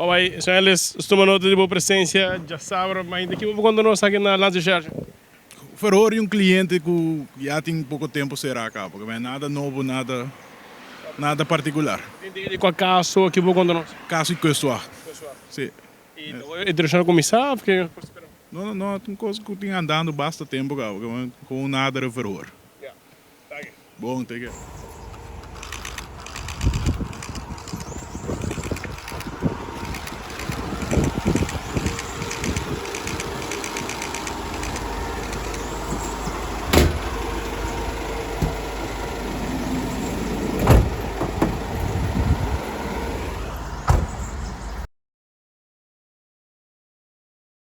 Bye bye, señor Ellis, nos tuma nota di bo presencia djasabra mainta. Ki bo por conta nos aki na Landsrecherche? Verhoor di un cliente cu ya tin poco tempo cera acá, porque no nada nobo, nada, nada particular. Tin di cua caso, ki bo por conta nos? Caso di Kustwacht. Si. Y e direccion a cuminsa of ke por spera? No, no, no, un cos cu tin andando basta tempo caba, cu nada de verhoor. Ya, danki. Bon, take care.